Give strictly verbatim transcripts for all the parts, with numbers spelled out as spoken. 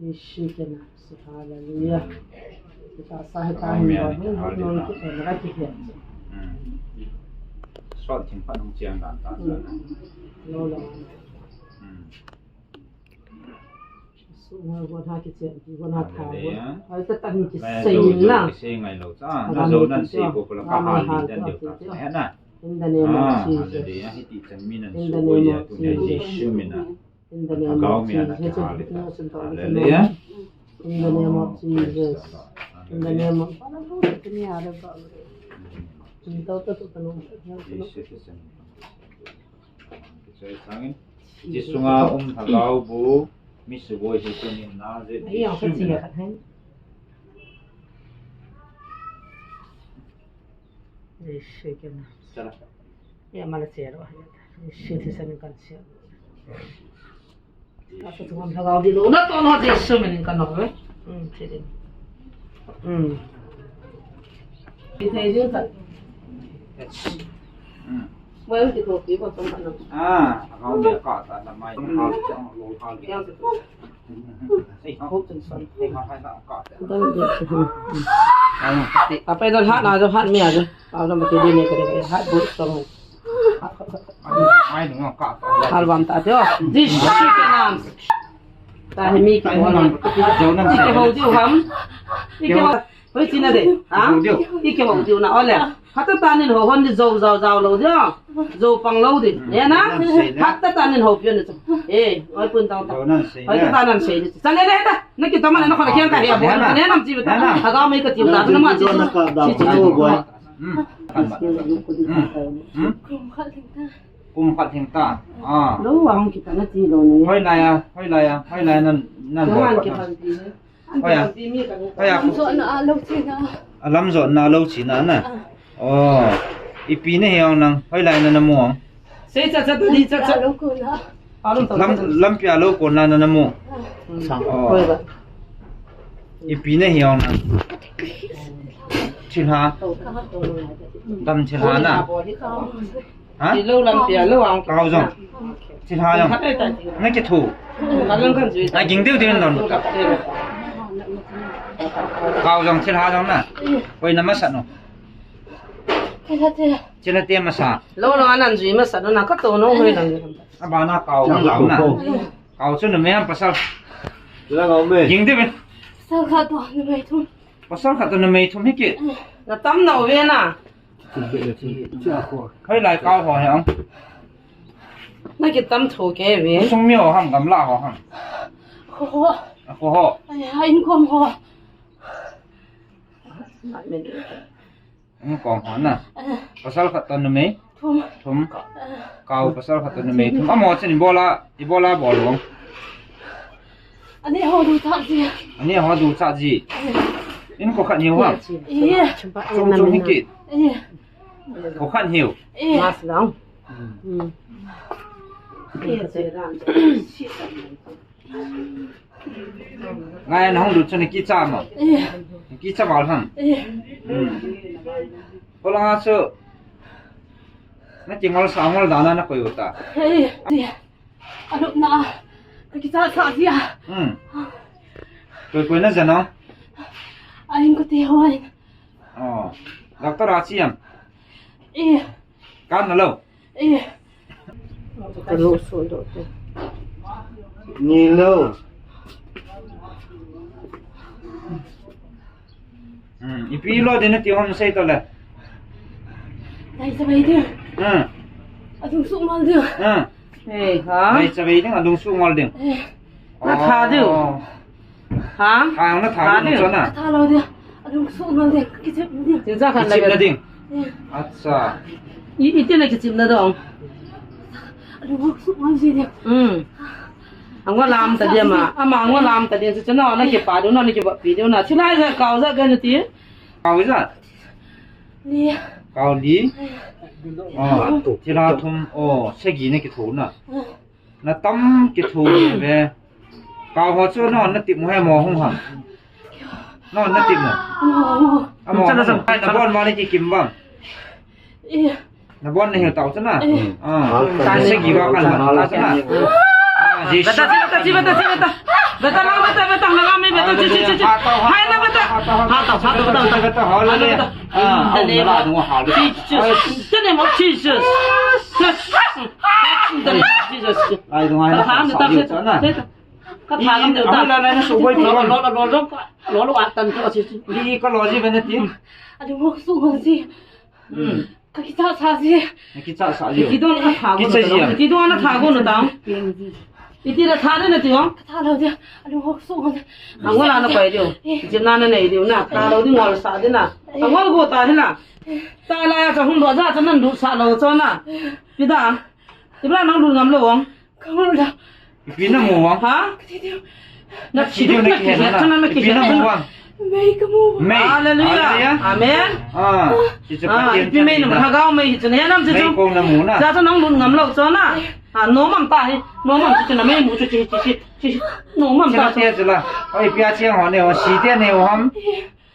Jesu kina. Hallelujah. Kita sa hita hin ba hin ba non ki en ra ki hen. Hmm. Sot thing pha nung chiang dan ta sa. Hmm. Lo lo. Hmm. Su ngai go na ki chiang ki go na tha go. Hallelujah. Ai ta tan ki sei na. Ki sei ngai lo cha. Na zo nan sei ko ko la ka ha li dan deu ta sa na. In the name of Jesus. Hallelujah. Hiti chan mi nan su ko ya tu ne Jesu mina. In the name of Jesus. Hallelujah. In the name of Jesus. In the name of Jesu. Sunga um thagau bu mi su boi Jesu min na je Jesu min. Jesu kina. Chala. Ya mala chero. Jesu thisen kan che. Asa tu kan lhagao di lo. Na to no Jesu min kan no ve. Hmm, che di. Hmm. Ki thei di ta. Hmm. Mo ki to ki ko to na. Ah, hao de ka ta na mai. Hao de lo hao de. Apai dol hat na jo hat mi a jo. Au na mati di ne kare hat bu song. Hal bam ta jo. This shit nam. Ta hi mi ki ho. Ki ho ju ham. Ki ho. Hoi china de. Ha? Ki ho ju na ole. Hata ta nin ho hon di zo zo zo lo jo. Zo pang lo di. Ne na? Hata ta nin ho pion ni. Eh, oi pun tang ta. Hoi ta ta nan sei di. Sa le le ta. Na ki tama na khona kiang ka he a bol. Ne nam chi ta. Ha ga mai ka tiu ta na ma chi. Chi chi. Hmm. Hmm. Hmm. Kum khat thing ta. Ah. Lo ang kita na ti lo ni. Hoi lai a, hoi lai a, hoi lai nan, nan bol khat na. Hoi a. Hoi a. Lam jot na lo chi na. A lam jot na lo chi na na. Ah. Oh. Ipi na hiong nang, hoi lai na na mu ang. Sei cha cha di cha cha. Lo ko na. Lam, lampi a lo ko na na na mu. Sang. Oh. Ipi na hiong nang. Thilha. Dam thilha na. Ha? Lo lampi a lo ang. Kau jong. Thilha jong. Na kithu. Na ging diu diu na dam ka. Kau jong thilha jong na. Koi na masa no. Thilha te masa. Lo lo anan jui masa no na ka to no hoi lang. Abana kau jong na. Kau chu numei ham pasal? Ging diu. Pasal khat to numei thum. Pasal khat to numei thum hi ki. Na tam nau ve na. Hoi lai kau ho he ang. Na ki tam tho ke ve. Sung mi ho ham gamla ho ham. Ho ho. Ho ho. Ai, ai, in kom ho. Hung kong ho na. Pasal khat to numei? Thum. Thum. Kau pasal khat to numei thum. Amo chen ibola, ibola bol long. Ani ho du cha ji. Ani ho du cha ji. In ko khat hiu ha. Iya. Chung chung hi ki. Iya. Ko khat hiu. Iya. Mas long. Hmm. Iya, che ram. Ngai na hung lut chu na kicha mo. Eh. Kicha val ham. Eh. Hmm. Ko langa chu na kingol sa ngol dana na koi uta. Eh. Alup na. Ka kicha sa jia. Hmm. Koi koi na jana. Ain ko te hoi. Oh. Doctor a chi am. Eh. Kan na lo. Eh. Ka lo so do te. Ni lo. Hmm, ipi lo din na ti hon sei to le. Dai sa bai din. Hmm. Adung su mal din. Hmm. Eh, ha? Dai sa bai din, adung su mal din. Eh. Na tha diu. Oh. Ha? Tha na tha diu. Tha lo diu. Adung su mal diu. Kichim diu. Kichim na ding. Eh. Acha. I, iti na kichim na dong. Adung su mal diu. Hmm. Angwa lam ta dia ma. Ama angwa lam ta dia. Chu na na ki pa diu na na ki ba pi diu na. Chu na ja kau ja ga na ti. Kau ja. Li. Kau li. Oh, thilha thum. Oh, sagi na kitho na. Na tam kitho ve. Kau ho chu non na tip mo he mo hung ham. Non na tip mo. Amo. Amo. Ai na bon ma ni ki kim bam. Eh. Na bon na hil tau chu na. Eh. Ah. Ta se gi ba kan ta chu na. Ah, Jesu. Beta, beta, beta, beta. Beta lang, beta, beta lang, ami, beta, chi, chi, chi, chi. Hai na, beta. Ha, ta, ha, ta, beta, beta. Hallelujah. Ah, in the name of Jesus. In the name of Jesus. Yes. In the name of Jesus. Ai, dong ai. Ka tham ta, ta, ta. Ka tham ta, ta. Lo, lo, lo, lo, lo, lo, lo, atan ta, chi, chi. Di ka lo ji bene ti. Adu mo su ko si. Hmm. Ka kicha sa ji. Ka kicha sa ji. Kidon a tha go. Kicha ji. Kidon a tha go no tang. Iti la tha de na ti ong. Ka tha lo de. Anu ho so de. Angol ana pai de. Jim na na nei de na. Tha lo de ngol sa de na. Angol go ta he na. Ta la ya cha hung do ja cha nan du sa lo cho na. Pida. Ibra nang du ngam lo ong. Ka ngol da. Ipi na mu vang? Ha? Ka ti diu. Na ti diu na kihet na. Ipi na mu vang? Mei ka mu vang. Mei. Hallelujah. Hallelujah. Amen. Ah, ipi mei na mu, Lhagao mei hi chu na nam chu. Mei ko na mu na. Cha chu nang lut ngam lo chu na. Ah, no mam ta hi. No mam chu na mei mu chu chi chi chi. No mam ta chu. Chi la. Oi, ipi a chiang ho ne ho si te ne ho ham.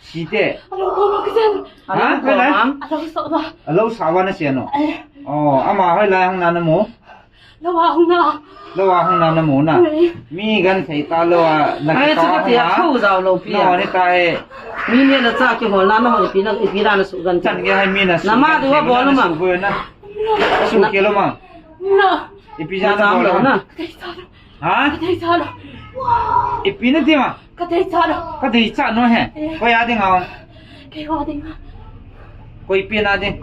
Site. Alo ko ma kisan. Ha? Alo ko ma. Alo sa ba. Alo sa ba na sian no. Oh, ama hoilai hung na na mu. Lo a hung na. Lo a hung na na mu na. Mi gan thei ta lo a na. Ai, chu ka ti a, khau zau lo pi a. No, ni ta e. Mi ni na cha ki hol na na hol pi na, pi na na su gan. Chan ke hai mi na su. Na ma du wa bol ma. Su ke lo ma. Na. Ipi ja na bol na. Ha? Ka dei cha lo. Ipi na ti ma? Ka dei cha lo. Ka dei cha no he. Eh. Koi a ding a? Kei a ding a. Koi pi na ding.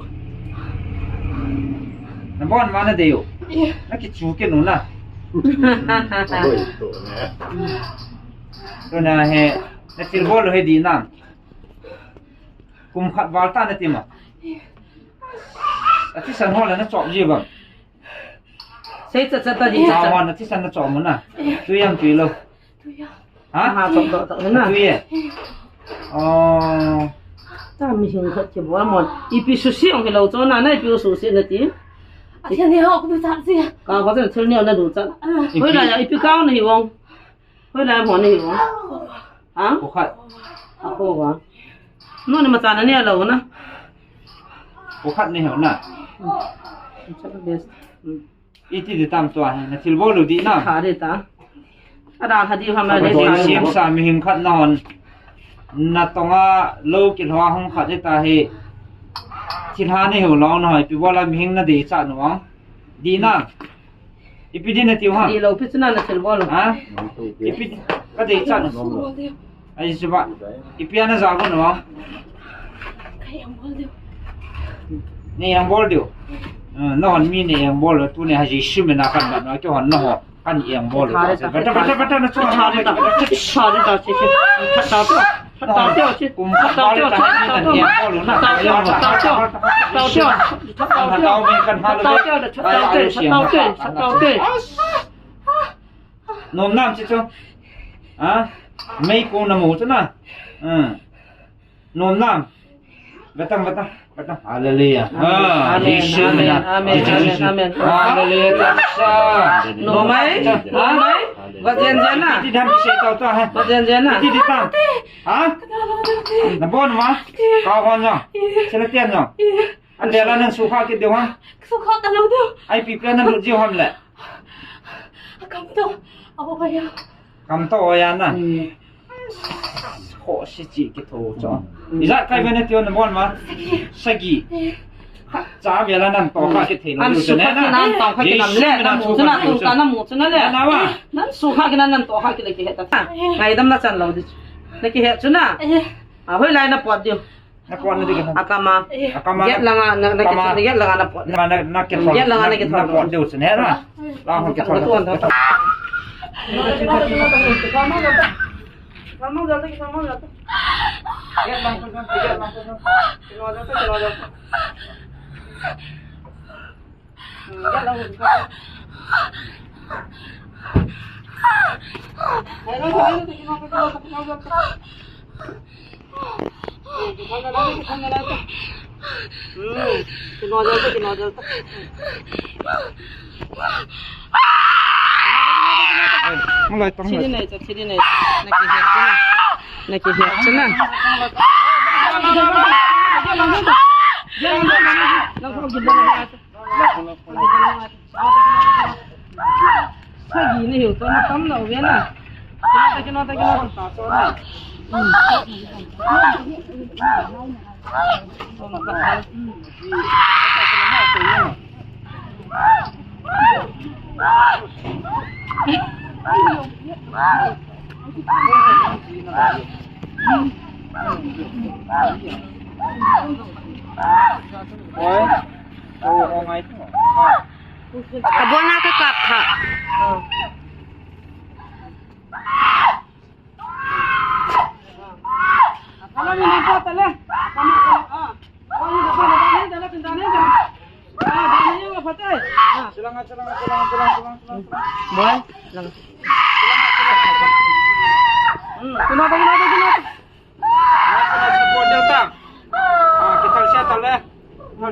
Na bon ma na dei u. Eh. Na kichu ke nu na. Oi, to ne. To na he. Na thilbol he di na. Kum khat val ta na ti ma? Eh. A thisan ho la na chop ji bang. Sei cha cha ta di cha cha. Hon a thisan na chom na. Tui am tui lo. Tui a. Ha? Ha, chom to to na. Tui e. Oh. Ta mi hing khat ki bol mon. Ipi su si ong hi lo cho na, na ipi su si na ti. A thian ni ho ku du cha si. Ka ko cha thil ni na du cha. Ah. Hoilai a ipi kau na hi ong. Hoilai mo na hi ong. Ha? Ko khat. A ko wa. No ni ma cha na ni a lo na. Ko khat ni ho na. Cha best. Hmm. Iti di tam tua he, na thilbol u di na. Kha di ta. Ada kha di ham na di. Siam sa mi hing khat na hon. Na tonga lo ki lhua hung khat di ta he. Thilha ni hu lo na hoi, ipi bola mi hing na di cha nu ang. Di na. Ipi di na tiu ha. Di lo pi chu na na thilbol. Ha? Ipi di ka di cha nu. Ai, suba. Ipi ana ja gon wa? Ka eng bol diu. Ni eng bol diu. Eh, na hon mi ni eng bol tu ni ha ji shi mi na kan ba na ki hon na ho. Kan eng bol. Bata, bata, bata, na chu ha ni ta. Sa ni ta chi chi. Ta ta ta. Ta ta chi. Kum ta ta ta. Ni eng bol na. Ta ta ta. Ta ta ta. Ta ta ta. Nom nam chi chu. Ha? Mei kong na mu chu na. Hmm. Nom nam. Betang, betang, betang. Hallelujah. Amen. Ah, amen. Amen. Amen. Amen. Amen. Hallelujah. Nom mai? Nom mai? Va jen jen na. Ti dam ki se tau ta hai. Va jen jen na. Ti di ta. Ha? Na bon ma? Ka hon na. Sila tian na. An de la nan su kha ki de wa. Su kha ka lo de. Ai pi pi nan lu ji ham le. Kam to. A ho ya. Kam to ya na. Hmm. Ho si chi ki tho cho. Hmm. Ija kai ve na ti na bon ma. Sagi. Sagi. Eh. Ha, cha ve la nan to kha ki thei lo. An su kha ki nan to kha ki nam le. Na mu chu na tu ka na mu chu na le. Na wa. Nan su kha ki nan nan to kha ki le ki he ta. Eh. Ngai dam na chan lo di. Na ki he chu na. Eh. A hoilai na pot di. Na kon na di ka. Akama. Akama. Get langa na, na kama. Get langa na pot. Na, na, na ke thol. Get langa na ke thol. Na pot deu chen he na. La ho ke thol. Chini nai cha, chini nai cha. Na kihet chuna. Na kihet chuna. Sagi ni hiu to na tam lo ve na. Abona ka kap kha.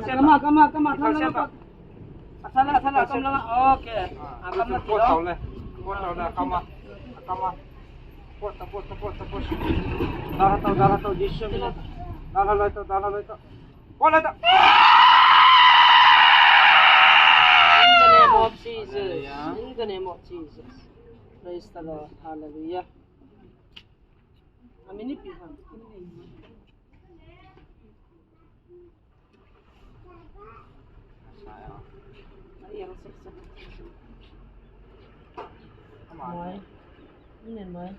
Kama, kama, kama, kama. Asala, asala, kam langa. Okay. Ah, kam na pot tau le. Pot tau le, kama. Kama. Pot ta, pot ta, pot ta, pot. Dala tau, dala tau, Jisu. Dala lai tau, dala lai tau. Pot lai tau. In the name of Jesus. Hallelujah. In the name of Jesus. Praise the Lord. Hallelujah. Amen. Moi. Ni moi.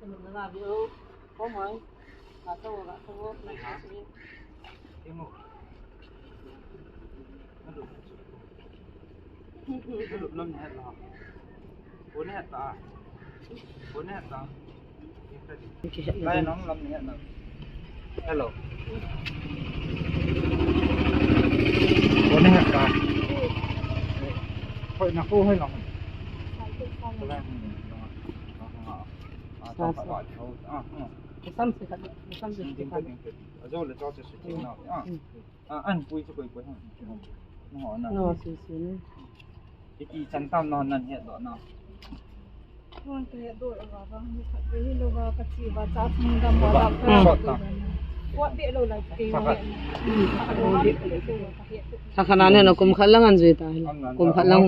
Ni na la bi o. Ko moi. Ka to, ka to. Lam ni het la. Ko ni het ta. Ko ni het ta. Lai nong lam ni het na. Hello. Ko ni het ta. Hoi na ko hoi nong. Sam se khat, sam se khat. Ajo le cho se su na. Ah. Ah, an pui chu koi koi ha. No, na. No, si, si ni. Iti chan tam no nan het do na. Kon te do va va ni khat ve lo va ka chi va cha sung dam va la. Sot ta. Ko pe lo lai ke. Sa khat. Sa khat na ne no kum khat lang an jui ta. Kum khat lang.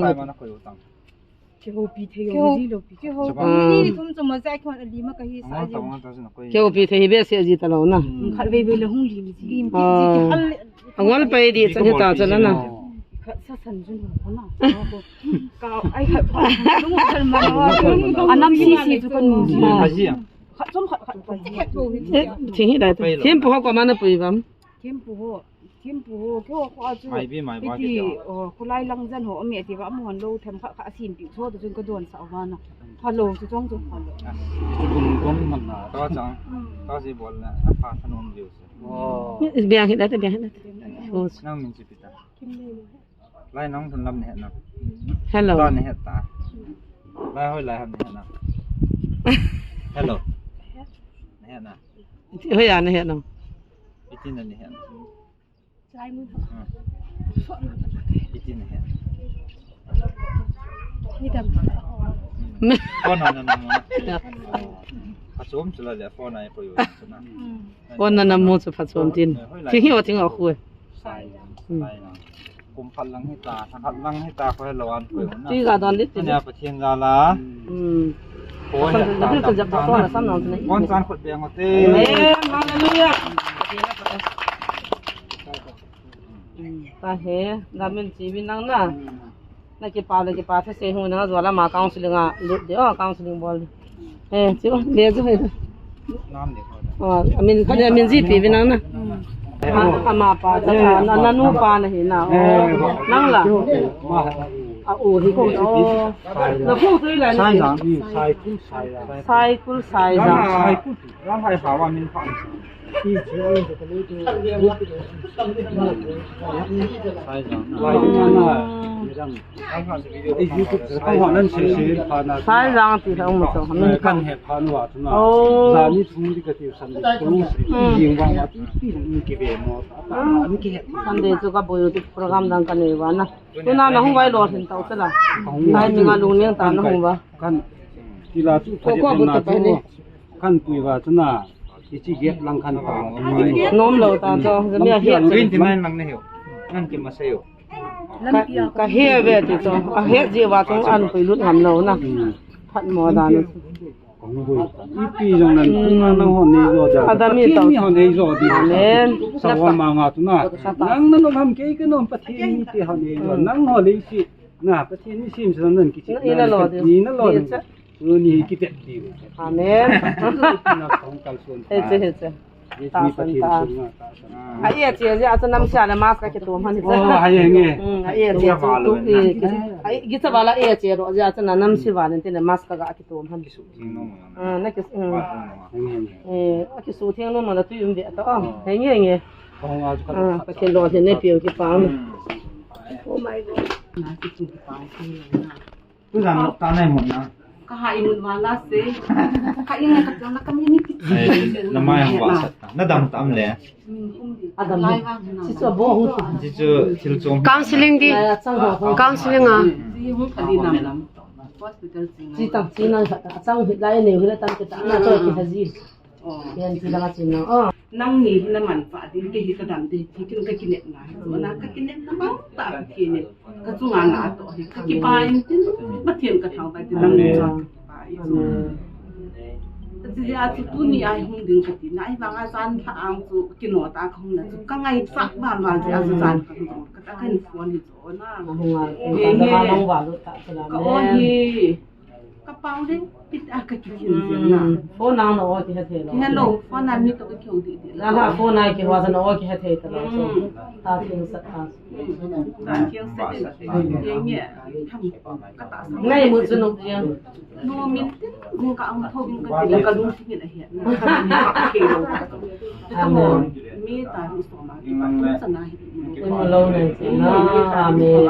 Kihoupi thei ho, kihou-, ji lou pi. Kihoupi. Ah. Ni thum chu ma jai khon a lima ka hi sa ji. Kihoupi thei hi behseh ji talou na. Mm, khat vei vei le hung lim ji. Lim ji, ah, ji hal le. Angol pai di chan hi ta chan na. Khat sa san jun ho na. Ka ai khat pa. Lung khat ma na. Anam si si chu kan mu ji. Ah. Khat chom khat khat pa. Eh, thing hi dai ta. Thim pu ho ko ma na pui vam. Thim pu ho. Thim pu ho, keiho kho a chu. Mai bi mai ba iti, kiti. Oh, khulai lang jan ho, mi ati va, amuhon lou, them kha kha, asim pi, cho tu chun ka don sa va na. Phalou, chu chong chu phalou. Ah, chu bung bung man na, ta chang. Mm. Ta si bol na, a pha thanom diu se. Oh. Biang hi da te, biang hi da te. Oh. Nang min chi pi ta. Lai nong thun lam ni het na. Hello. Ta ni het ta. Lai hoi lai ham ni het na. Hello. Ni het na. Hoi a ni het na. Iti na ni het na. Chai mun. Hmm. Iti na he. Ni dam. Phone na na mo. Ya. Phachom chula le phone ai ko yo chuna. Hmm. Phone na na mo chu phachom tin. Thing hi o thing o khu. Sai. Hmm. Sai na. Kum phat lang hi ta, thang khat lang hi ta ko he lo an ko yo na. Ti ga don dit. Ania Pathen jal a. Hmm. Ko he ta. Kon chan khut beng o te. Amen. Hallelujah. Ka he, gamin chi bin nang na. Na kipa le kipa the se hu na jua lama counseling a lut de, oh, counseling bol. Eh, chu le chu he. Nam de ko. Oh, amin, amin ji pi bin nang na. Ah, ama pa, ta pa, na, na nu pa na hi na. Oh, nang la. A u hi ko. Oh. Na ko tu la ni. Sai na, sai ku, sai la. Sai ku, sai la. Sai ku. Ram hai hawa min pha. Sai jang. Sai jang ti sa um so. Kan he pha nu wa tu na. Oh. Za ni thum di ka ti Sunday school. Hmm. Jing wa ma ti pi ni ki ve mo. Ni ki he. Sunday chu ka boi u ti program dang ka nei va na. Tuna na hung vai lo hin tau sala. Ngai mi nga lung niang ta na hung va. Kan. Ti la chu ko ko bu ta pa ni. Kan pui va chuna, i chi gap lang kan pa. Nom lo ta cho, mi a hiat. Twenty nine lang na hiu. Ngan ki ma se yo. Ka, ka he ve ti cho. A he ji va cho an pui lut ngam lo na. Hmm. Phat mo dan. Ipi jong nan, tung nang, nang hon nei jo da. Adam mi Pathen tau. Mi hon nei jo di. Amen. Sa wa ma nga tu na. Nang na nom ham kei ka nom, Pathen mi te hon nei jo. Hmm. Nang hon nei si. Na, Pathen mi sim sa nan ki si. Ni na lo di. Ni na lo di. Ni cha. Tu ni ki te di. Amen. Na kong kal sun. He che, he che. Tahsan ta. A e che jeh a chu namse a le mask ka kitom han. Oh, hai nge. Hmm, a e che chu tu e. Ai, gicha vala e che ro jeh a chu na namse val in te le mask ka ga kitom han. Ah, na kis, hmm. Hai nge. Eh, a kisu theng nom la tu um ve ta. Oh, hai nge nge. Ah, Pathen lolhin nei peu kipah. Oh my God. Na kisu kipah. Tujan lok ta nai mun na. Ka ha imut vala se. Ka inga ka tiang na ka mi ni ti. Ai, na mai hong va sat ta. Na dam tam le. Adam. Lai vang na. Si chu bo hu. Si chu thil chom. Counseling di. Lai a chang ho. Counseling a. Si hung ka di nam lam. Hospital ching. Si tang si na a chang hi lai nei hu le tan ke ta na to ki ha ji. Oh. Yan ti la ka chin na. Oh. Nangni hi na manpha ding, kei hi ka dam ding, hi kin ka kinepna hi. So na ka kinepna bang ta ka kinep. Ka chunga na to hi. Ka kipah in tin, Pathen ka thangvah tin nangni chang ka kipah in. Amen. Ka ti a chu tuni a hi hung ding ka ti na, ahivang a jan lha ang chu kino ta ka hung na chu. Ka ngaisah val val ti a chu jan ka hung ka ta ka hin phone hi chu na. Ahung a, eh, ka dam a nang val ta chu la. Ka on hi. Ka pau le, pit a ka kikhin jeng na. Hmm. Phone a na o kihe thei lo. Hello, phone a mi to ka kihou di di. Na la phone a kiho sa na o kihe thei ta lo. So, hmm, ta theng sat ta. Hmm. Ta theng sat di. Ye ye. Tham ka ta sa. Ngai mu chu no ye. No min tin, no ka ang tho bin ka ti la ka lung thingin a he. Na ka mi ka thei lo. Amen. Mi ta ri so ma ki pa tu sa na hi. Kun mo lo nei chu na. Amen.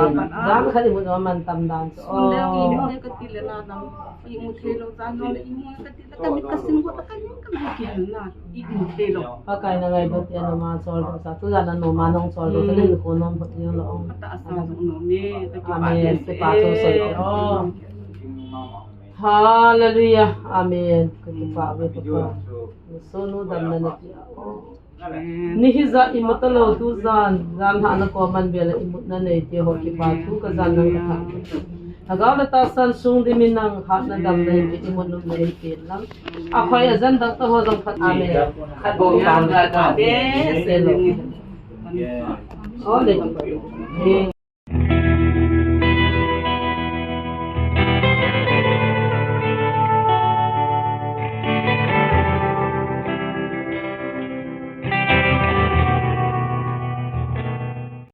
Jam khat i mu no man tam dan chu. Sun le i mu ka ti le na nam. I mu thei lo jan lo le i mu ka ti le ka mit ka sin ko ta ka ni ka mi ki hal na. I mu thei lo. Pakai na ngailut tia noma chol doh sa. Tujan a noma nong chol doh sa le ko nom phot ni lo. Ka ta sa nom e. Amen. Kipa chol so lo. Hallelujah. Amen. Ka kipa ve Papa. Sonu damna na ti. Ni hija imut talou tujan, jan lhahna kom a man bela imutna nei ti ho kipa thu kajan nang katha. Lhagao le tahsan sung dimin nang hatna damna nei ti imut nop nei ti lam. Akhoi ajan doctor ho jong phat. Amen. Khat bou tam la ta. Amen. Se lo. Ole.